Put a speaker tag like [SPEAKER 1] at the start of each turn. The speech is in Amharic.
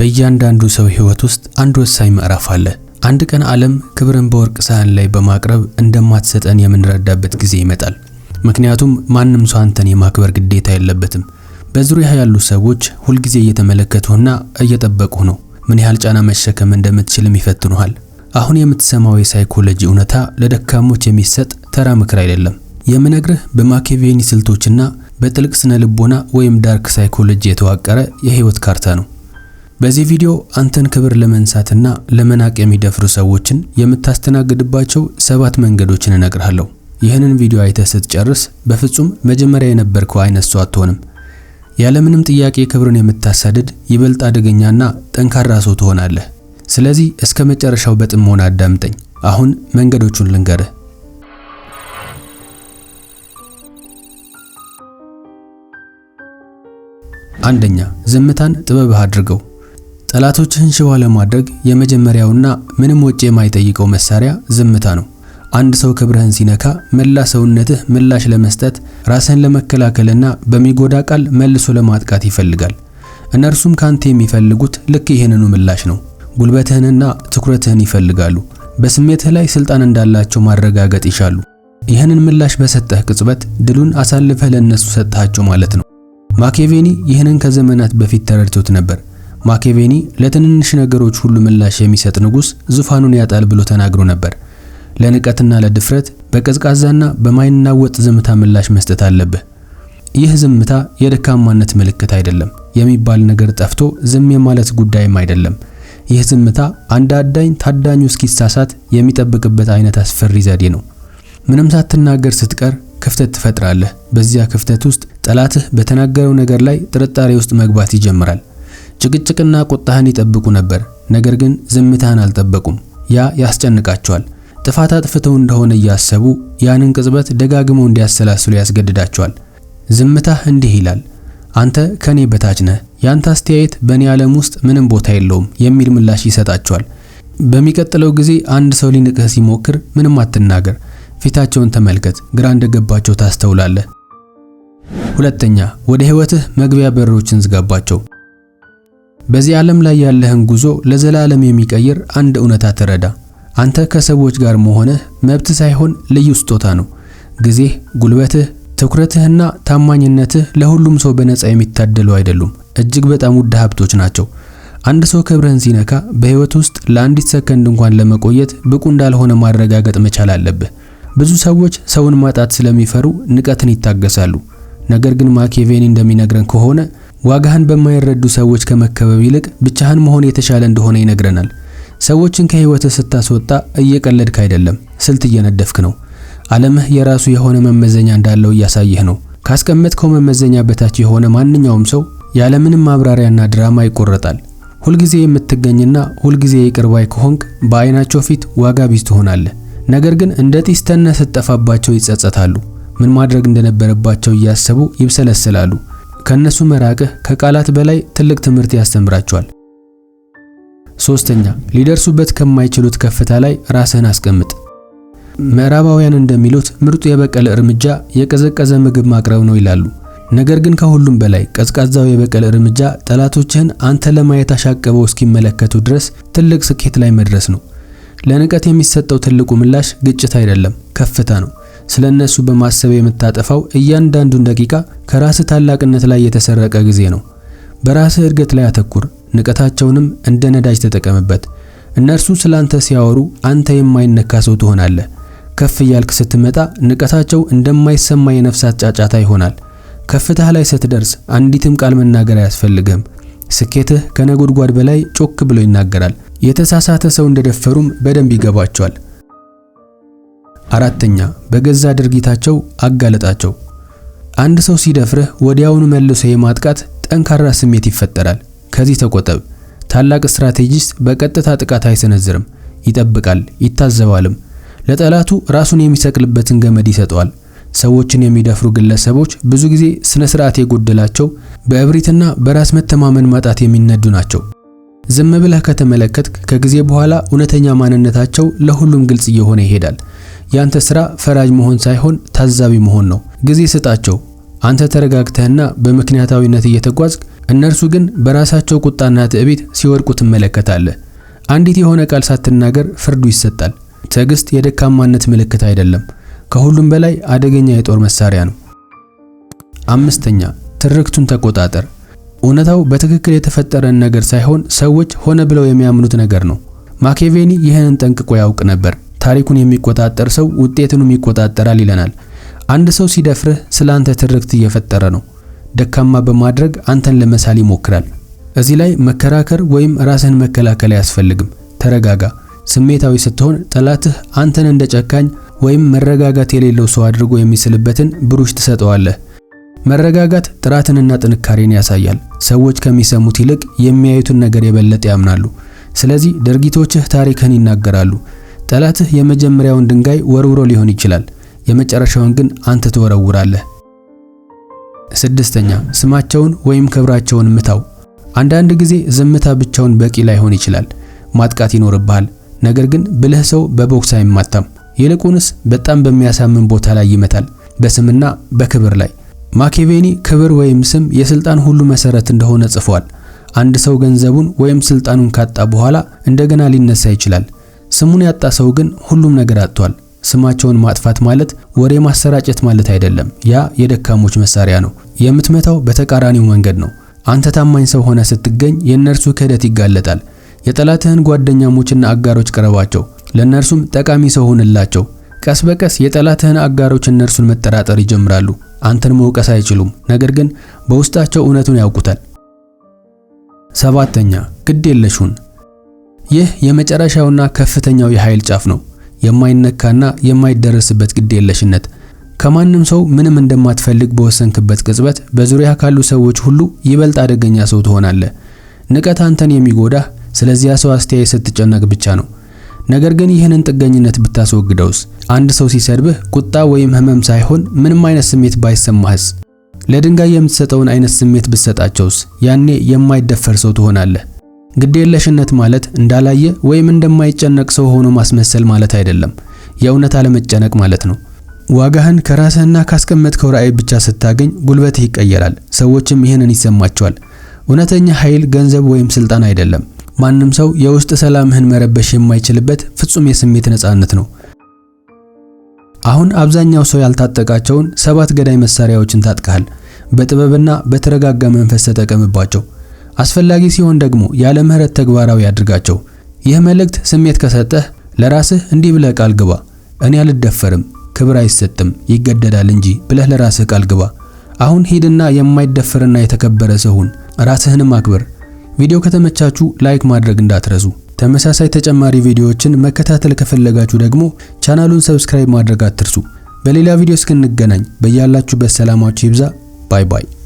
[SPEAKER 1] በእያንዳንዱ ሰው ሕይወት ውስጥ አንድ ወሳኝ ምዕራፍ አለ። አንድ ቀን ዓለም ክብርን በወርቅ ሳህን ላይ በማቅረብ እንደማትሰጠን የምንረዳበት ጊዜ ይመጣል። ምክንያቱም ማንም ሰው አንተን የማክበር ግዴታ የለበትም። በዙሪያህ ያሉ ሰዎች ሁልጊዜ እየተመለከቱህና እየጠበቁህ ነው። ምን ያህል ጫና መሸከም እንደምትችልም ይፈትኑሃል። አሁን የምትሰማው የሳይኮሎጂ እውነታ ለደካሞች የሚሰጥ ተራ ምክር አይደለም። የምነግርህ በማኪያቬሊ ስልቶችና በጥልቅ ስነ ልቦና ወይም dark psychology የተዋቀረ የህይወት ካርታ ነው። በዚህ ቪዲዮ አንተን ክብር ለመንሳትና ለመናቅ የሚደፍሩ ሰዎችን የምታስተናግድባቸው 7 መንገዶችን እነግርሃለሁ። ይህንን ቪዲዮ አይተህ ስትጨርስ በፍጹም መጀመሪያ የነበርከው አይነት ሰው አትሆንም። ያለምንም ጥያቄ ክብርን የምታሳድድ ይበልጥ አደገኛና ጠንካራ ሰው ትሆናለህ። ስለዚህ እስከ መጨረሻው በጥሞና አዳምጠኝ። አሁን መንገዶቹን ልንገርህ። አንደኛ፣ ዝምታን ጥበብህ አድርገው። ጠላቶችህን ሽባ ለማድረግ የመጀመሪያውና ምንም ወጪ የማይጠይቀው መሳሪያ ዝምታ ነው። አንድ ሰው ክብርህን ሲነካ መላ ሰውነትህ ምላሽ ለመስጠት፣ ራስህን ለመከላከልና በሚጎዳ ቃል መልሶ ለማጥቃት ይፈልጋል። እነርሱም ካንተ የሚፈልጉት ልክ ይህንኑ ምላሽ ነው። ጉልበትህንና ትኩረትህን ይፈልጋሉ። በስሜትህ ላይ ስልጣን እንዳላቸው ማረጋገጥ ይሻሉ። ይህንን ምላሽ በሰጠህ ቅጽበት ድሉን አሳልፈህ ለእነሱ ሰጥሃቸው ማለት ነው። ማኪያቬሊ ይህንን ከዘመናት በፊት ተረድቶት ነበር። ማኪያቬሊ ለትንንሽ ነገሮች ሁሉ ምላሽ የሚሰጥ ንጉስ ዙፋኑን ያጣል ብሎ ተናግሮ ነበር። ለንቀትና ለድፍረት በቀዝቃዛና በማይናወጥ ዝምታ ምላሽ መስጠት አለብህ። ይህ ዝምታ የደካማነት ምልክት አይደለም፣ የሚባል ነገር ጠፍቶ ዝም የማለት ጉዳይም አይደለም። ይህ ዝምታ አንድ አዳኝ ታዳኙ እስኪሳሳት የሚጠብቅበት አይነት አስፈሪ ዘዴ ነው። ምንም ሳትናገር ስትቀር ክፍተት ትፈጥራለህ። በዚያ ክፍተት ውስጥ ጠላትህ በተናገረው ነገር ላይ ጥርጣሬ ውስጥ መግባት ይጀምራል። ጭቅጭቅና ቁጣህን ይጠብቁ ነበር፣ ነገር ግን ዝምታህን አልጠበቁም። ያ ያስጨንቃቸዋል። ጥፋት አጥፍተው እንደሆነ እያሰቡ ያንን ቅጽበት ደጋግመው እንዲያሰላስሉ ያስገድዳቸዋል። ዝምታህ እንዲህ ይላል፣ አንተ ከኔ በታች ነህ፣ ያንተ አስተያየት በእኔ ዓለም ውስጥ ምንም ቦታ የለውም የሚል ምላሽ ይሰጣቸዋል። በሚቀጥለው ጊዜ አንድ ሰው ሊንቅህ ሲሞክር ምንም አትናገር። ፊታቸውን ተመልከት፣ ግራ እንደገባቸው ታስተውላለህ። ሁለተኛ፣ ወደ ህይወትህ መግቢያ በሮችን ዝጋባቸው። በዚህ ዓለም ላይ ያለህን ጉዞ ለዘላለም የሚቀይር አንድ እውነታ ተረዳ። አንተ ከሰዎች ጋር መሆንህ መብት ሳይሆን ልዩ ስጦታ ነው። ጊዜህ፣ ጉልበትህ፣ ትኩረትህና ታማኝነትህ ለሁሉም ሰው በነፃ የሚታደሉ አይደሉም። እጅግ በጣም ውድ ሀብቶች ናቸው። አንድ ሰው ክብርህን ሲነካ በህይወት ውስጥ ለአንዲት ሰከንድ እንኳን ለመቆየት ብቁ እንዳልሆነ ማረጋገጥ መቻል አለብህ። ብዙ ሰዎች ሰውን ማጣት ስለሚፈሩ ንቀትን ይታገሳሉ። ነገር ግን ማኪያቬሊ እንደሚነግረን ከሆነ ዋጋህን በማይረዱ ሰዎች ከመከበብ ይልቅ ብቻህን መሆን የተሻለ እንደሆነ ይነግረናል። ሰዎችን ከህይወትህ ስታስወጣ እየቀለድክ አይደለም፣ ስልት እየነደፍክ ነው። ዓለምህ የራሱ የሆነ መመዘኛ እንዳለው እያሳየህ ነው። ካስቀመጥከው መመዘኛ በታች የሆነ ማንኛውም ሰው ያለምንም ማብራሪያና ድራማ ይቆረጣል። ሁልጊዜ የምትገኝና ሁልጊዜ ይቅር ባይ ከሆንክ በአይናቸው ፊት ዋጋ ቢስ ትሆናለህ። ነገር ግን እንደ ጢስ ተነህ ስትጠፋባቸው ይጸጸታሉ። ምን ማድረግ እንደነበረባቸው እያሰቡ ይብሰለሰላሉ። ከነሱ መራቅህ ከቃላት በላይ ትልቅ ትምህርት ያስተምራቸዋል። ሶስተኛ፣ ሊደርሱበት ከማይችሉት ከፍታ ላይ ራስህን አስቀምጥ። ምዕራባውያን እንደሚሉት ምርጡ የበቀል እርምጃ የቀዘቀዘ ምግብ ማቅረብ ነው ይላሉ። ነገር ግን ከሁሉም በላይ ቀዝቃዛው የበቀል እርምጃ ጠላቶችህን አንተ ለማየት አሻቅበው እስኪመለከቱ ድረስ ትልቅ ስኬት ላይ መድረስ ነው። ለንቀት የሚሰጠው ትልቁ ምላሽ ግጭት አይደለም፣ ከፍታ ነው። ስለ እነሱ በማሰብ የምታጠፋው እያንዳንዱን ደቂቃ ከራስህ ታላቅነት ላይ የተሰረቀ ጊዜ ነው። በራስህ እድገት ላይ አተኩር፣ ንቀታቸውንም እንደ ነዳጅ ተጠቀምበት። እነርሱ ስላንተ ሲያወሩ አንተ የማይነካ ሰው ትሆናለህ። ከፍ እያልክ ስትመጣ ንቀታቸው እንደማይሰማ የነፍሳት ጫጫታ ይሆናል። ከፍታህ ላይ ስትደርስ አንዲትም ቃል መናገር አያስፈልግህም። ስኬትህ ከነጎድጓድ በላይ ጮክ ብሎ ይናገራል። የተሳሳተ ሰው እንደደፈሩም በደንብ ይገባቸዋል። አራተኛ፣ በገዛ ድርጊታቸው አጋለጣቸው። አንድ ሰው ሲደፍርህ ወዲያውኑ መልሶ የማጥቃት ጠንካራ ስሜት ይፈጠራል። ከዚህ ተቆጠብ። ታላቅ ስትራቴጂስት በቀጥታ ጥቃት አይሰነዝርም። ይጠብቃል፣ ይታዘባልም። ለጠላቱ ራሱን የሚሰቅልበትን ገመድ ይሰጠዋል። ሰዎችን የሚደፍሩ ግለሰቦች ብዙ ጊዜ ስነ ስርዓት የጎደላቸው፣ በእብሪትና በራስ መተማመን ማጣት የሚነዱ ናቸው። ዝም ብለህ ከተመለከትክ ከጊዜ በኋላ እውነተኛ ማንነታቸው ለሁሉም ግልጽ እየሆነ ይሄዳል። ያንተ ስራ ፈራጅ መሆን ሳይሆን ታዛቢ መሆን ነው። ጊዜ ስጣቸው። አንተ ተረጋግተህና በምክንያታዊነት እየተጓዝክ እነርሱ ግን በራሳቸው ቁጣና ትዕቢት ሲወድቁ ትመለከታለህ። አንዲት የሆነ ቃል ሳትናገር ፍርዱ ይሰጣል። ትዕግስት የደካማነት ምልክት አይደለም፣ ከሁሉም በላይ አደገኛ የጦር መሳሪያ ነው። አምስተኛ፣ ትርክቱን ተቆጣጠር። እውነታው በትክክል የተፈጠረን ነገር ሳይሆን ሰዎች ሆነ ብለው የሚያምኑት ነገር ነው። ማኬቬኒ ይህንን ጠንቅቆ ያውቅ ነበር። ታሪኩን የሚቆጣጠር ሰው ውጤቱንም ይቆጣጠራል ይለናል። አንድ ሰው ሲደፍርህ ስለ አንተ ትርክት እየፈጠረ ነው። ደካማ በማድረግ አንተን ለመሳል ይሞክራል። እዚህ ላይ መከራከር ወይም ራስህን መከላከል አያስፈልግም። ተረጋጋ። ስሜታዊ ስትሆን ጠላትህ አንተን እንደ ጨካኝ ወይም መረጋጋት የሌለው ሰው አድርጎ የሚስልበትን ብሩሽ ትሰጠዋለህ። መረጋጋት ጥራትንና ጥንካሬን ያሳያል። ሰዎች ከሚሰሙት ይልቅ የሚያዩትን ነገር የበለጠ ያምናሉ። ስለዚህ ድርጊቶችህ ታሪክህን ይናገራሉ። ጠላትህ የመጀመሪያውን ድንጋይ ወርውሮ ሊሆን ይችላል፣ የመጨረሻውን ግን አንተ ትወረውራለህ። ስድስተኛ፣ ስማቸውን ወይም ክብራቸውን ምታው። አንዳንድ ጊዜ ዝምታ ብቻውን በቂ ላይሆን ይችላል። ማጥቃት ይኖርብሃል። ነገር ግን ብልህ ሰው በቦክስ አይማታም። ይልቁንስ በጣም በሚያሳምን ቦታ ላይ ይመታል፣ በስምና በክብር ላይ። ማኬቬኒ ክብር ወይም ስም የስልጣን ሁሉ መሰረት እንደሆነ ጽፏል። አንድ ሰው ገንዘቡን ወይም ስልጣኑን ካጣ በኋላ እንደገና ሊነሳ ይችላል። ስሙን ያጣ ሰው ግን ሁሉም ነገር አጥቷል። ስማቸውን ማጥፋት ማለት ወሬ ማሰራጨት ማለት አይደለም። ያ የደካሞች መሳሪያ ነው። የምትመታው በተቃራኒው መንገድ ነው። አንተ ታማኝ ሰው ሆነ ስትገኝ የእነርሱ ክህደት ይጋለጣል። የጠላትህን ጓደኛሞችና አጋሮች ቅረባቸው፣ ለእነርሱም ጠቃሚ ሰው ሁንላቸው። ቀስ በቀስ የጠላትህን አጋሮች እነርሱን መጠራጠር ይጀምራሉ። አንተን መውቀስ አይችሉም፣ ነገር ግን በውስጣቸው እውነቱን ያውቁታል። ሰባተኛ፣ ግድ የለሽ ሁን። ይህ የመጨረሻውና ከፍተኛው የኃይል ጫፍ ነው። የማይነካና የማይደረስበት ግድ የለሽነት። ከማንም ሰው ምንም እንደማትፈልግ በወሰንክበት ቅጽበት በዙሪያ ካሉ ሰዎች ሁሉ ይበልጥ አደገኛ ሰው ትሆናለህ። ንቀት አንተን የሚጎዳህ ስለዚያ ሰው አስተያየት ስትጨነቅ ብቻ ነው። ነገር ግን ይህንን ጥገኝነት ብታስወግደውስ? አንድ ሰው ሲሰድብህ ቁጣ ወይም ህመም ሳይሆን ምንም አይነት ስሜት ባይሰማህስ? ለድንጋይ የምትሰጠውን አይነት ስሜት ብትሰጣቸውስ? ያኔ የማይደፈር ሰው ትሆናለህ። ግዴለሽነት ማለት እንዳላየ ወይም እንደማይጨነቅ ሰው ሆኖ ማስመሰል ማለት አይደለም። የእውነት አለመጨነቅ ማለት ነው። ዋጋህን ከራስህና ካስቀመጥከው ራዕይ ብቻ ስታገኝ ጉልበትህ ይቀየራል። ሰዎችም ይህንን ይሰማቸዋል። እውነተኛ ኃይል ገንዘብ ወይም ስልጣን አይደለም። ማንም ሰው የውስጥ ሰላምህን መረበሽ የማይችልበት ፍጹም የስሜት ነፃነት ነው። አሁን አብዛኛው ሰው ያልታጠቃቸውን 7 ገዳይ መሳሪያዎችን ታጥቀሃል። በጥበብና በተረጋጋ መንፈስ ተጠቀምባቸው። አስፈላጊ ሲሆን ደግሞ ያለ ምህረት ተግባራዊ አድርጋቸው። ይህ መልእክት ስሜት ከሰጠህ ለራስህ እንዲህ ብለህ ቃል ግባ። እኔ አልደፈርም፣ ክብር አይሰጥም፣ ይገደዳል እንጂ ብለህ ለራስህ ቃል ግባ። አሁን ሂድና የማይደፈርና የተከበረ ሰው ሁን። ራስህንም አክብር። ቪዲዮ ከተመቻችሁ like ማድረግ እንዳትረሱ። ተመሳሳይ ተጨማሪ ቪዲዮዎችን መከታተል ከፈለጋችሁ ደግሞ ቻናሉን subscribe ማድረግ አትርሱ። በሌላ ቪዲዮ እስክንገናኝ በያላችሁበት ሰላማችሁ ይብዛ። Bye bye።